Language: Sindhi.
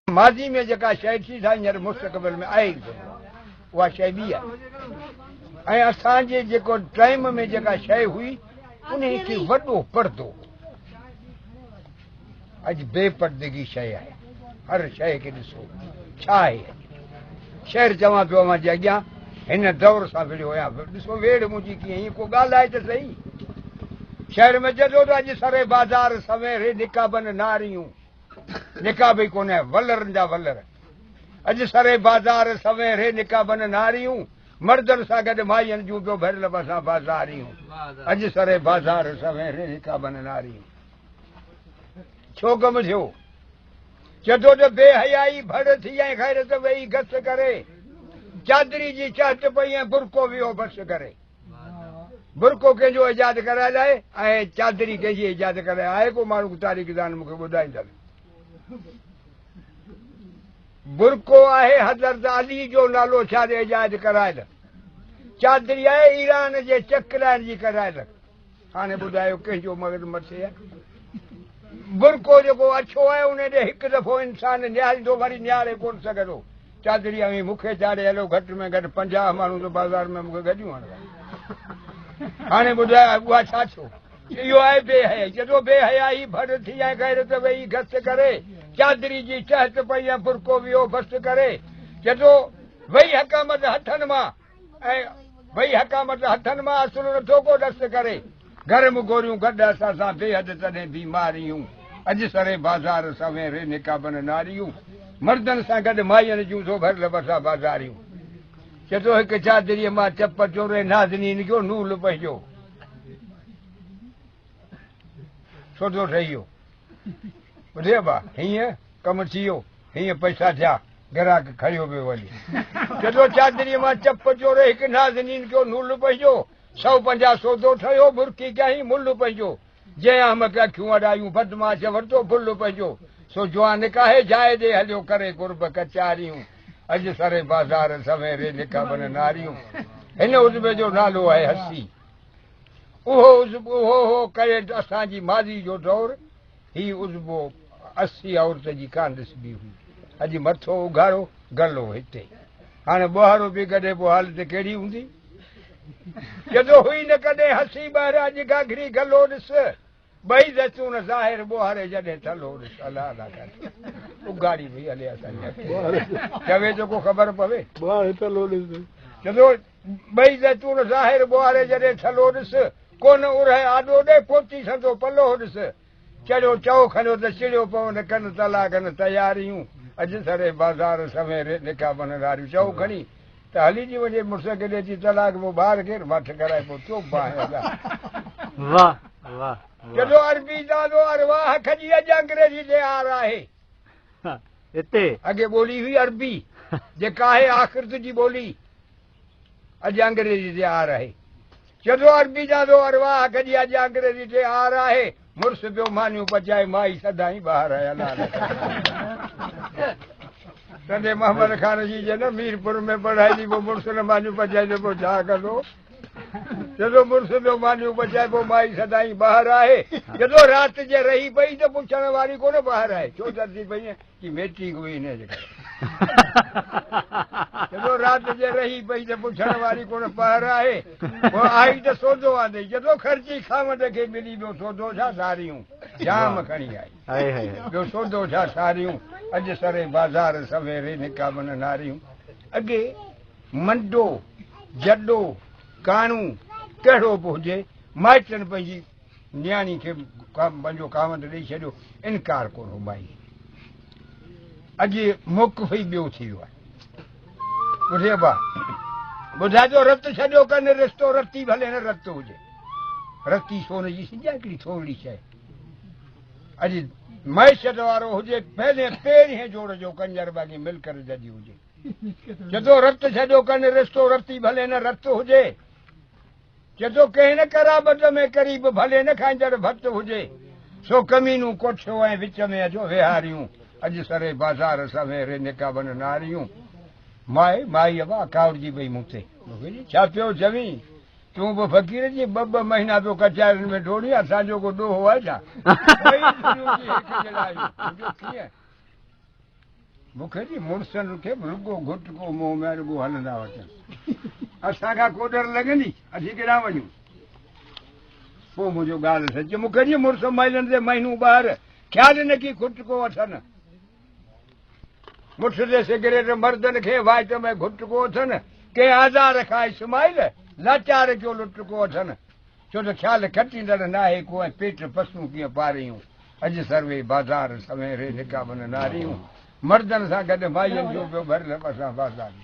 ماضي ۾ جيڪا شيء ٿي سا هينئر مستقبل ۾ آئي ئي ڪونه، اها شيء ٻي آهي ۽ اسان جي جيڪو ٽائيم ۾ جيڪا شيء هئي انهي کي وڏو پردو هو. اڄ بي پردگي شيء آهي، هر شيء کي ڏسو ڇا آهي. اڄ شعر چوان پيو اوهان جي اڳيان، هن دور سان وڙهيو آهيان، ڏسو ويڙهه منهنجي ڪيئن، هيئن ڪو ڳالهائي ته سهي. شهر ۾ چئجو ته اڄ سري بازار سوين ري نقابن ناريون، نقاب ئي ڪونهي، ولرن جا ولر. اڄ سري بازار سوين ري نقابن ناريون، مردن سان گڏ ماين جون پيو ڀريل بسان بازاريون. اڄ سري بازار سوين ري نقابن ناريون. ڇو ڪم ٿيو؟ چئي ٿو ته بي حيائي ڀڙ ٿي ۽ غيرت ويئي گس ڪري، چادري جي چهٽ پئي ۽ برقعو ويو بس ڪري. برقعو ڪنهن جو ايجاد ڪرايل آهي ۽ چادري ڪنهن جي ايجاد ڪرايل آهي؟ ڪو ماڻهو تاريخ دان مون کي ٻڌائيندڙ. برقعو آهي حضرت علي جو نالو ڇا ايجاد ڪرايل، چادري آهي ايران جي چڪرائن جي ڪرايل. هاڻي ٻڌايو ڪنهن جو مغز مٿي آهي؟ برقعو جيڪو اڇو آهي ان ڏي هڪ دفعو انسان نهاريندو وري نهاري ڪونه سگهندو. چادري اوهين مون کي چاڙهي هلو، گهٽ ۾ گهٽ 50 ماڻهو ته بازار ۾ مون کي گڏيون هڻندا. هاڻي ٻڌايو اها ڇا ٿيو؟ اهو آهي بي حيائي. جڏو بي حيائي ڀڙ ٿي ۽ غيرت ويئي گس ڪري، چادري جي چهت پئي ۽ برقعو ويو بس ڪري. جڏو وئي حڪامت هٿن مان ۽ وئي حڪامت هٿن مان اصل نٿو ڪو ڏس ڪري. گرم گوريون گڏ اسان سان بيحد تڏهن بيماريون. اڄ سري بازار سوين ري نقابن ناريون. مردن سان گڏ ماين جون ٿو ڀريل وسا بازاريون. چئي ٿو هڪ چادريء مان چپ چوري نازنين جو نول پنهنجو سودو ٺهي ويو. ٻڌي ابا هيئن ڪم ٿي ويو، هيئن پئسا ٿيا، گراهڪ کڻيو پيو وڃي. چئي ٿو چادريء مان چپ چوري هڪ نازنين جو نول پنهنجو 150 سودو ٺهيو، مرڪي ڪيائين ملهه پنهنجو. جنهن احمق اکيون اڏايون، بدمعاش ورتو ڀل پنهنجو. سو جوان ڪاهي جاء ڏي هليو، ڪري قرب ڪچاريون. اڄ سري بازار سوين ري نقابن ناريون. هن عضبي جو نالو آهي هسي. اهو عضبو اهو هو ڪري اسان جي ماضي جو دور. هي عضبو 80 عورت جي ڪانه ڏسبي هئي. اڄ مٿو اگهاڙو، گلو هتي. هاڻي ٻهارو به ڪڍي پوء حالت ڪهڙي هوندي؟ جڏو هئي نه ڪڏهن هسي ٻاهر اڄ گهاگهري گلو ڏس، ٻئي زيتون ظاهر ٻوهاري جڏهن ٿلهو ڏس. الله الله ڪري اگهاڙي پئي هلي اسان جي اکين. چوي ته ڪو خبر پوي. ٻوهاري ٿلهو ڏس. جڏو ٻئي زيتون ظاهر ٻوهاري جڏهن ٿلهو ڏس، ڪونه ارهه آڏو ڏي پوتي سندو پلو ڏس. چڙهيو چئو کڻيو ته چڙيو پون ڪن طلاقن تياريون، اڄ سري بازار سوين ري نڪا بن ناريون. چئو کڻي ته هلي جي وڃي مڙس کي ڏي ٿي طلاق، پوء ٻار ڪير ماٺ ڪرائي پوء چوپ باهه ادا. واه واه. جڏو عربي دادو ارواح کڄي اڄ انگريزي تي آر آهي. هتي. اڳي ٻولي هئي عربي جيڪا آهي آخرت جي ٻولي، اڄ انگريزي تي آر آهي. جڏو عربي دادو ارواح کڄي اڄ انگريزي تي آر آهي. مڙس پيو مانيون پچائي مائي سدائين ٻاهر آهي. الله الله ٽنڊي محمد خان جي جي نه ميرپور ۾ پڙهائي ٿي، پوء مڙس نه مانيون پچائيندو پوء ڇا ڪندو؟ جڏو مڙس پيو مانيون پچائي پوء مائي سدائين ٻاهر آهي. جڏو رات جي رهي پئي ته پڇڻ واري ڪونه ٻاهر آهي، ڇو ترسي پئي ڪي ميٽنگ هئي هن جي ڪري. جڏو رات جي رهي پئي ته پڇڻ واري ڪونه ٻاهر آهي، پوء آئي ته سودو آندئي. جڏو خرچي خاوند کي ملي ٻيو سودو ڇا ساريون جام کڻي آئي، ٻيو سودو ڇا ساريون. اڄ سري بازار سوين ري نقابن ناريون. اڳي منڊو جڏو ڪاڻو ڪهڙو به هجي، مائٽن پنهنجي نياڻي کي پنهنجو خاوند ڏئي ڇڏيو، انڪار ڪونه هو مائي. اڄ موقف ئي ٻيو ٿي ويو آهي. ٻڌي ابا ٻڌائي ٿو رت ڇڏيو ڪن رشتو رتي ڀلي نه رت هجي، رتي سون جي سنجا هڪڙي ٿورڙي شيء. اڄ معيشت وارو هجي پهرين پهرين جوڙ جو ڪنجر باقي ملڪر جڏي هجي. چئي ٿو رت ڇڏيو ڪن رشتو رتي ڀلي نه رت هجي. چئي ٿو ڪنهن نه قرابت ۾ قريب ڀلي نه کائيندڙ ڀت هجي. سو ڪمينون ڪوٺيو ۽ وچ ۾ اچو ويهاريون. اڄ سري بازار سوين ري نقابن ناريون. مائي مائي ابا ڪاوڙجي پئي مون تي. ڇا پيو چوين؟ تون به فقير جي ٻه ٻه مهينا پيو ڪچهرين ۾ ڊوڙين، اسان جو ڪو ڏوهه آهي ڇا؟ ٻئي ڌريون جي هڪ جهڙا آهيون. منهنجو ڪيئن؟ مون کي جي مڙسن کي به رڳو گهٽڪو منهن ۾ رڳو هلندا وتن. اسان کان ڪو ڊر لڳندي، اسين ڪيڏانهن وڃون؟ پوء منهنجو ڳالهه سچ، مون کي جي مڙس مئلن تي مهينو ٻاهر خيال نه ڪي کٽڪو اٿن. مٺ تي سگريٽ مردن کي وائٽ ۾ گهٽڪو اٿن. ڪنهن آزار کان اسماعيل لاچار ڪيو لٽڪو اٿن. ڇو ته خيال کٽيندڙ ناهي ڪو ۽ پيٽ پسون ڪيئن پاريون. اڄ سروي بازار سوين ري نڪابن ناريون. مردن سان گڏ ماين جو پيو ڀريل اسان بازاري.